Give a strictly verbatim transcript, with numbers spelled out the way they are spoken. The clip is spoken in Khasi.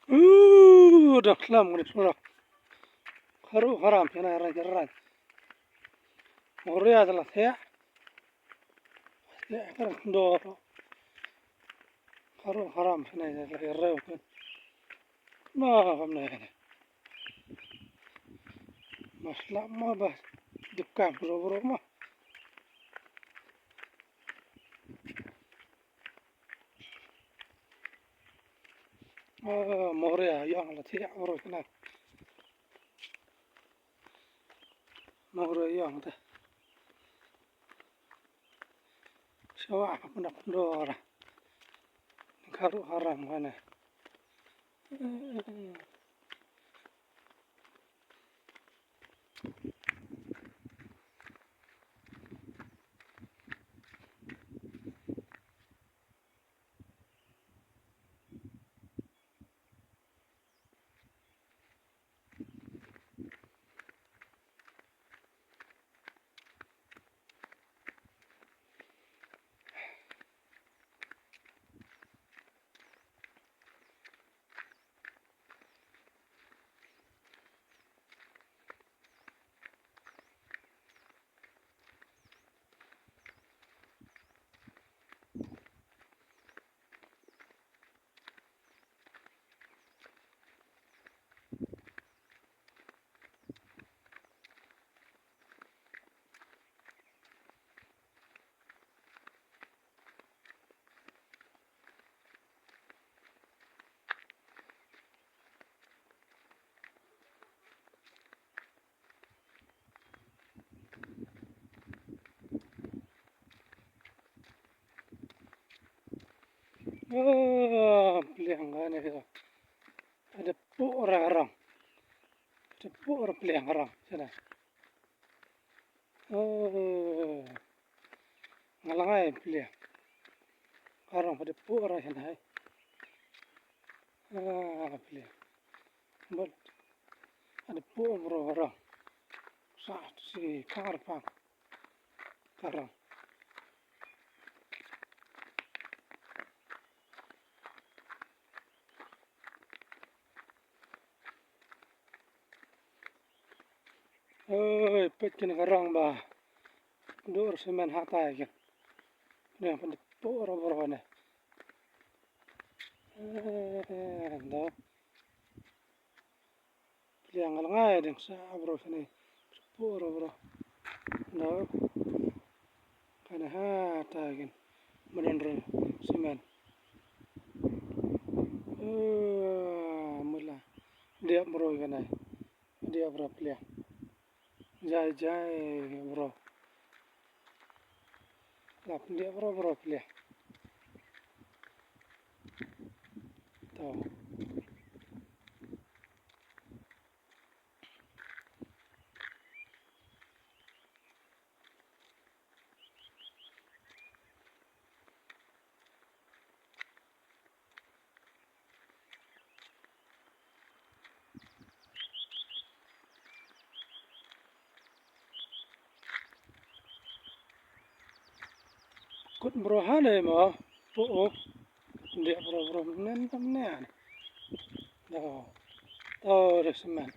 Uh, da khlam ngri sura. Kharu kharam shana ran jaran. Moria da la thea. Thea kar do. Kharu kharam shana da la reu kan. Na kam na ne. Masla ma ba dukam bro bro ma. Ah, moria yang la thia bro kena. Moria yang ta. Sawa apa nak dora. Kharu kharam kana. Oh, pliang kane. Ada pura rong. Ada pura pliang rong. Sana. Oh. Nga la ngai plie. Ka rong pat dei puh ra shen hai. Ah, plie. Bad ka dei puh bro ka rong. Sa si kar pang. Ka rong. Oi, peit kine ka rong ba dur simen hatai kine. Kine pynpuh ro bro kine. Eh, ndo. Pliang ngal ngai ding sa bro kine. Pynpuh ro bro. Ndo. Kane hatai kine. Madan ro simen. Eh, mula. Diap bro kine. Diap bro pliang. Jai jai bro. Lap diap bro bro pliang. To. Kut bro hane mo. Po o. Ndia bro bro nen tam ne ane. Do. Do de semen.